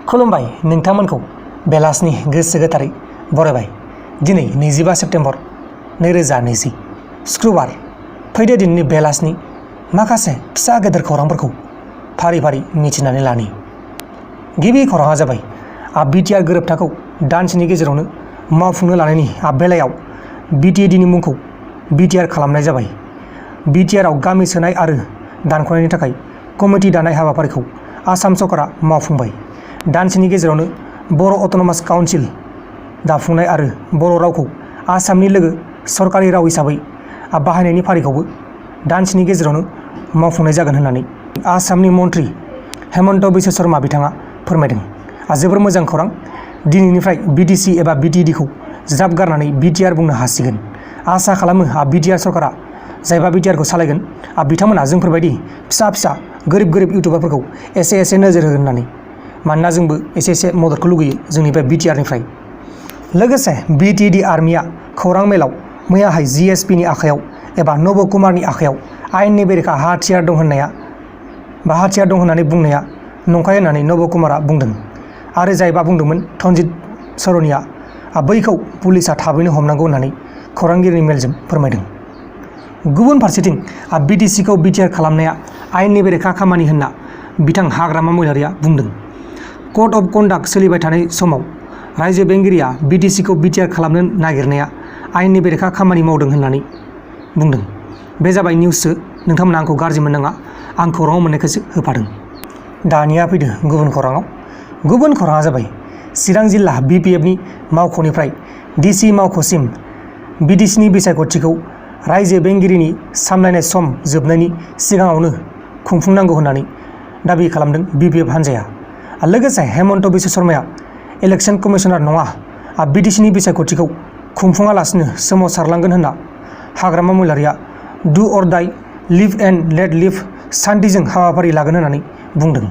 खुलुमबाय नोंथांमोनखौ बेलासिनि गोसो गोथारै बरायबाय। दिनै 25 सेप्तेम्बर 2020 शुक्रबार। फैदो दिनैनि बेलासिनि माखासे फिसा गेदेर खौरांफोरखौ फारि फारि मिथिनानै लानि। गिबि खौराङा जाबाय बिटिआर गोरोबथाखौ दानसेनि गेजेरावनो मावफुंनो लानायनि बेलायाव बिटिएडिनि मुंखौ बिटिआर खालामनाय जाबाय। बिटिआरआव गामि सोनाय आरो दानख'नायनि थाखाय कमिटि दानाय हाबाफारिखौ आसाम सरकारा मावफुंबाय। दानसेनि गेजेरावनो बर' अट'नमास काउन्सिल दाफुंनाय आरो बर' रावखौ आसामनि लोगो सरकारि राव हिसाबै बाहायनायनि फारिखौबो दानसेनि गेजेरावनो मावफुंनाय जागोन होननानै आसामनि मन्त्रि हेमन्त बिश्व शर्मा बिथाङा फोरमायदों। जोबोर मोजां खौरां। दिनैनिफ्राय बिटिसि एबा बिटिएडिखौ ज्राब गारनानै बिटिआर बुंनो हासिगोन। आसा खालामो बिटिआर सरकारा जायबा बिटिआरखौ सालायगोन बिथांमोना जोंफोरबायदि फिसा गोरिब इउटुबारफोरखौ एसे नोजोर होगोन होननानै। मानोना जोंबो एसे मददखौ लुगैयो जोंनि बे बिटिआरनिफ्राय। लोगोसे बिटिएडि आर्मिया खौरां मेलाव मैयाहाय जिएसपिनि आखायाव एबा नब कुमारनि आखायाव आयेननि बेरेखा हाथियार दं होननानै बुंनाया नंखाय होननानै नब कुमारा बुंदों। आरो जायबा बुंदोंमोन तनजित सरनिया बैखौ पुलिसा थाबैनो हमनांगौ होननानै खौरांगिरिनि मेलजों फोरमायदों। गुबुन फारसेथिं बिटिसिखौ बिटिआर खालामनाया आयेननि बेरेखा खामानि होनना बिथां हाग्रामा महिलारिया बुंदों। कड अफ कन्डाक्ट सोलिबाय थानाय समाव रायजो बेंगिरिया बिटिसिखौ बिटिआर खालामनो नागिरनाया आयेननि बेरेखा खामानि मावदों होननानै बुंदों। बे जाबाय निउससो, नोंथांमोना आंखौ गाज्रि मोननाङा, आं खौराङाव मोननायखौसो होफादों। दानिया फैदो गुबुन खौराङाव। गुबुन खौराङा जाबाय चिरां जिल्ला बिपिएफनि मावख'निफ्राय डिसि मावख'सिम बिटिसिनि बिसायख'थिखौ रायजो बेंगिरिनि सामलायनाय सम जोबनायनि सिगाङावनो खुंफुंनांगौ होननानै दाबि खालामदों बिपिएफ हान्जाया। लोगोसे हेमन्त बिश्व शर्माया इलेक्सन कमिसनार नङा बिटिसिनि बिसायख'थिखौ खुंफुङालासिनो सोमावसारलांगोन होनना हाग्रामा महिलारिया डु अर डाइ लिभ एन्ड लेट लिभ सान्थिजों हाबाफारि लागोन होननानै बुंदों।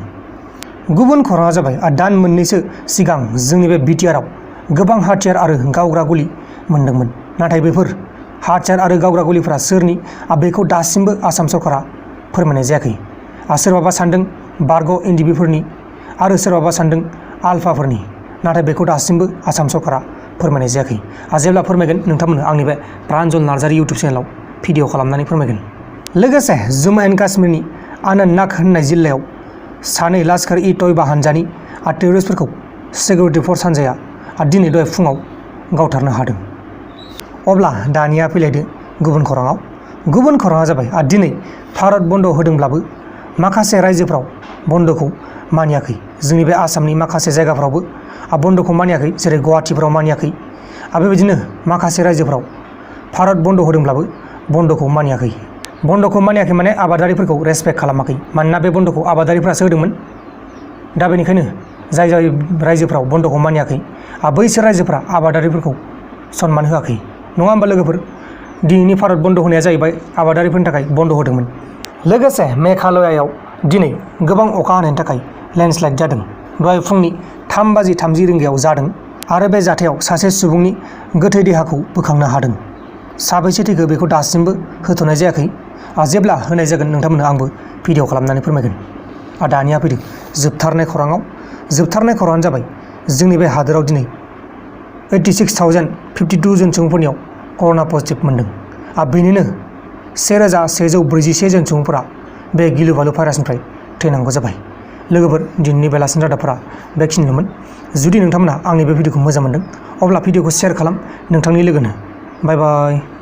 गुबुन खौराङा जाबाय दान मोननैसो सिगां जोंनि बे बिटिआरआव गोबां हाथियार आरो गावग्रा गुलि मोन्दोंमोन। नाथाय बेफोर हाथियार आरो गावग्रा गुलिफोरा सोरनि बेखौ दासिमबो आसाम सरकारा फोरमायनाय जायाखै। सोरबाबा सान्दों बारग' एनडिबिफोरनि आरो सोरबाबा सान्दों आलफाफोरनि। नाथाय बेखौ दासिमबो आसाम सरकारा फोरमायनाय जायाखै। जेब्ला फोरमायगोन नोंथांमोननो आंनि बे प्रान्जल नार्जारि इउटुब चेनेलाव भिडिअ खालामनानै फोरमायगोन। लोगोसे जम्मु एन्ड काश्मीरनि अनन्तनाग होननाय जिल्लायाव सानै लाश्कर इ तयबा हान्जानि टेररिस्टफोरखौ सिकिउरिटि फर्स हान्जाया दिनै दहाय फुङाव गावथारनो हादों। अब्ला दानिया फैलायदो गुबुन खौराङाव। गुबुन खौराङा जाबाय दिनै भारत बन्द होदोंब्लाबो माखासे रायजोफ्राव बन्दखौ मानियाखै। जोंनि बे आसामनि माखासे जायगाफ्रावबो बन्दखौ मानियाखै, जेरै गुवाहाटिफ्राव मानियाखै। बेबायदिनो माखासे रायजोफ्राव भारत बन्द होदोंब्लाबो बन्दखौ मानियाखै। बन्दखौ मानियाखै माने आबादारिफोरखौ रेसपेक्ट खालामाखै। मानोना बे बन्दखौ आबादारिफ्रासो होदोंमोन। दा बेनिखायनो जाय रायजोफ्राव बन्दखौ मानियाखै बैसोर रायजोफ्रा आबादारिफोरखौ सनमान होआखै। नङा होमबा लोगोफोर? दिनैनि भारत बन्द होनाया जाहैबाय आबादारिफोरनि थाखाय बन्द होदोंमोन। लोगोसे मेघालयाव दिनै गोबां अखा हानायनि थाखाय लेन्डस्लाइड जादों। दहाय फुंनि 3:30 जादों आरो बे जाथायाव सासे सुबुंनि गोथै देहाखौ बोखांनो हादों। साबैसे थैखो बेखौ दासिमबो होथ'नाय जायाखै। जेब्ला होनाय जागोन नोंथांमोननो आंबो भिडिअ खालामनानै फोरमायगोन। दानिया फैदो जोबथारनाय खौराङाव। जोबथारनाय खौराङानो जाबाय जोंनि बे हादोराव दिनै 86,052 जन सुबुंफोरनियाव कर'ना पजिटिभ मोन्दों। बेनिनो 1,146 जन सुबुंफोरा बे गिलु बालु भाइरासनिफ्राय थैनांगौ जाबाय। लोगोफोर, दिनैनि बेलासिनि रादाबफोरा बेखिनिल'मोन। जुदि नोंथांमोना आंनि बे भिडिअखौ मोजां मोनदों अब्ला भिडिअखौ शेयार खालाम नोंथांनि लोगोनो। बाय बाय।